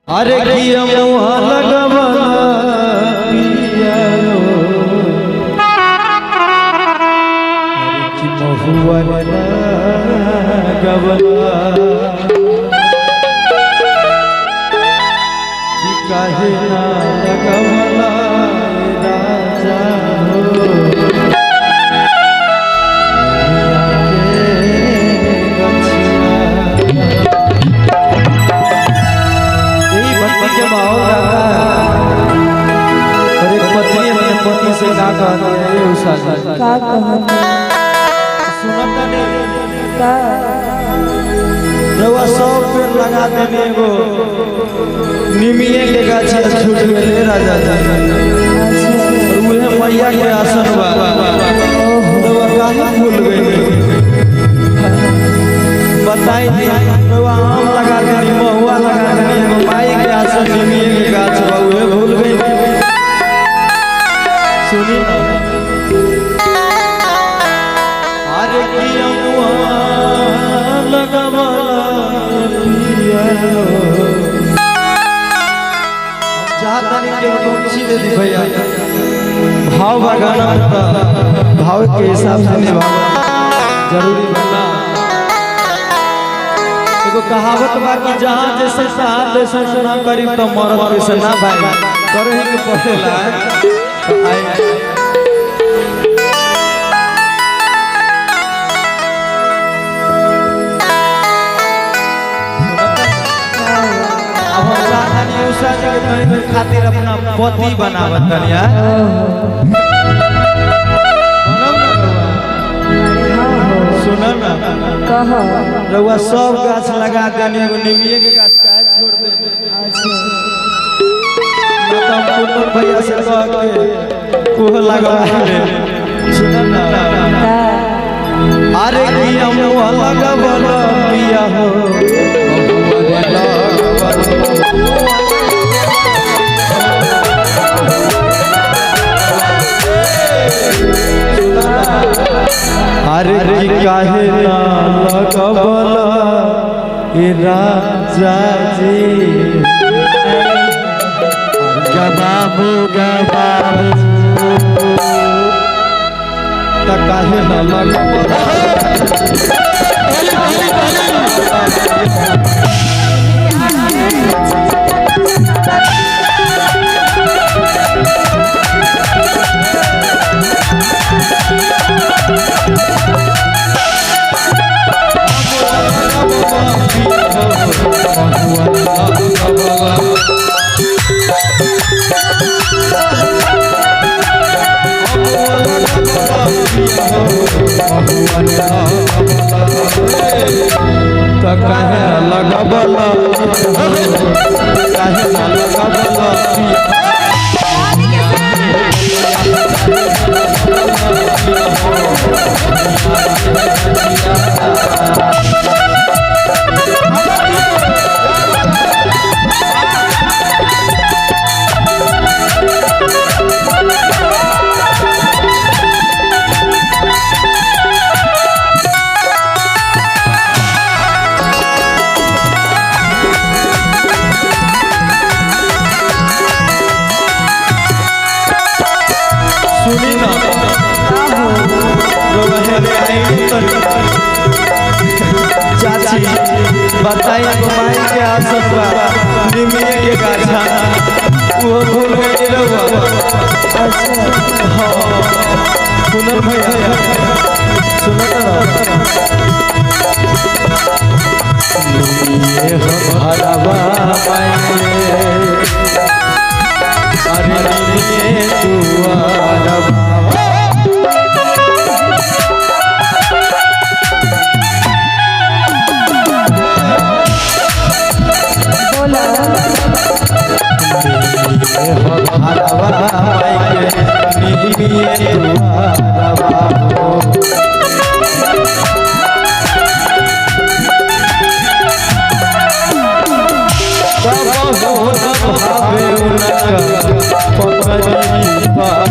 अरे किया मुँह लगवला पिया हो। अरे कि महुआ लगवला कि काहे ना लगवला राजा हो। मिया के गछिया। यही भक्ति के माहौल रहता है। और एक पत्नी अपने पति से का कहती है ये उषा जी? का कहत? सुनत नहीं? का? रउआ 100 पेड़ लगा देने, एगो निमिये के गाछी छूट गेले राजा जी। और उहे मैया के आसन बा, रउआ काहे भूल गइले बताई दी। रउआ आम लगा देनी, महुआ लगा देनी, एगो माई के आसन निमिये के गाछ बा, उहे भूल गइले। सुनी ना। अरे किया मुआ लगवला पिया हो। चाहतानी के ऊंची दे दी भैया। भाव बगाना होता, भाव के हिसाब से निभावा जरूरी बना। एगो कहावत बा कि जहाँ जैसे तहाँ तैसे ना करी तो मरद वैसे ना भाई करे के पड़ेला। तो आई अब हम चाहतानी उषा जी के तनी देर खातिर अपना पति बनावत तनी यार। बनब ना रउआ? सुन ना। कह। रउआ सब गाछ लगा देनी, एगो निमिये के गाछ काहे छोड़ देनी? अच्छा। ना तो हम कुंदन भैया से कह के उहो लगवा दे। सुन ना। का? अरे किया मुँह लगवला पिया हो, महुआ लगवला। अरे की काहे ना लगवला ए राजा जी? गबाबू गबाबू त काहे ना लगवला? त काहे ना लगवला, काहे ना लगवला? सुनी ना। रउआ हेने आई तनी। चाची बताई, एगो माई के आसन बा निमिये के गाछा, उहो भूल गइली रउआ। अच्छा। हाँ सुनल भैया, सुनत ना? निमिये हो घरवा माई के, अरे निमिये दुआरवा। बोला। हो घरवा माई के निमिये दुआरवा हो। तब हो न भावे उनका पकड़ी पार।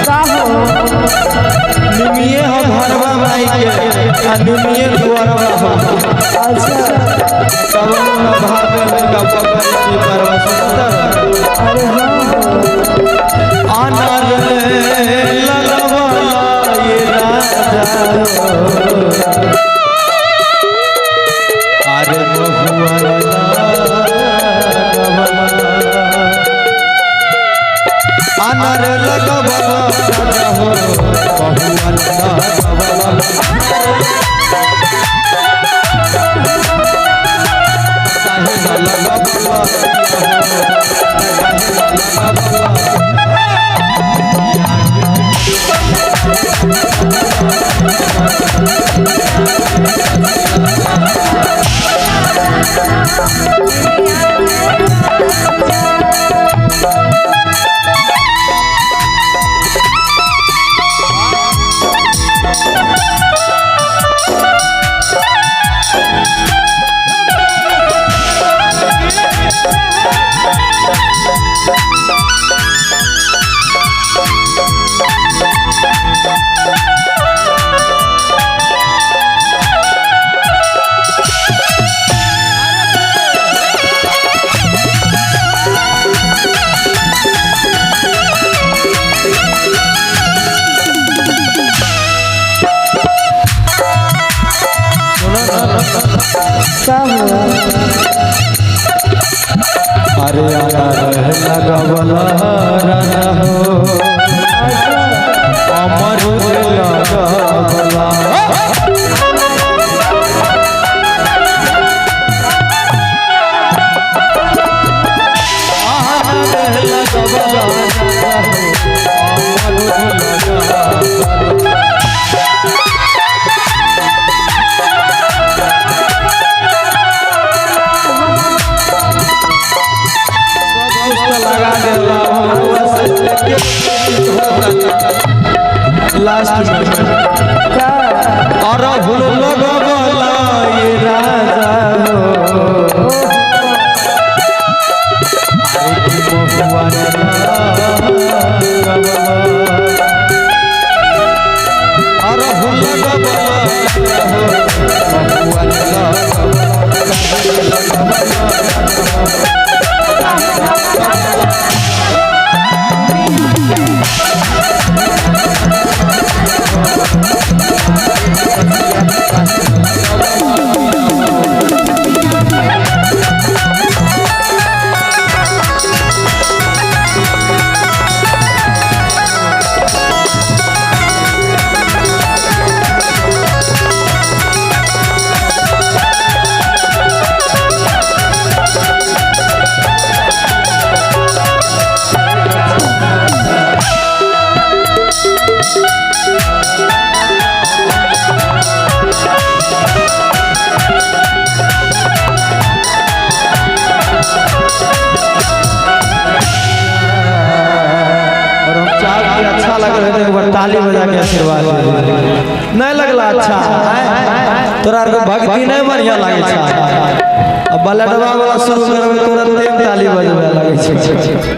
का हो? निमिये दुआरवा हो। अच्छा। तब न भावे उनका पकड़ की परवा सुंदर। अरे हाँ हो। अनार लगवला ये राजा हो। अरे महुआ लगवला, अनार लगवला राजा हो, महुआ लगवला। काहे न लगवला, काहे न लगवला। का हुआ? अरे अनार लगवला राजा हो, अच्छा। अमरूद लगवला। अनार लगवला राजा हो, अमरूद लगवला। सब कुछ तो लगा देला हमरो से लास्ट में का? अरहुल लगवला ये राजा हो, अरे की महुआ लगवला। अरहुल लगवला राजा हो, महुआ लगवला। और हम चाह कि अच्छा लगल है तो एक बार ताली बजा के आशीर्वाद दे दे। नहीं लगला अच्छा तोरा आर के भक्ति नहीं बढ़िया लागे छै। अब बलडवा वाला शुरू करबे तुरंत ताली बजबे लागे छै।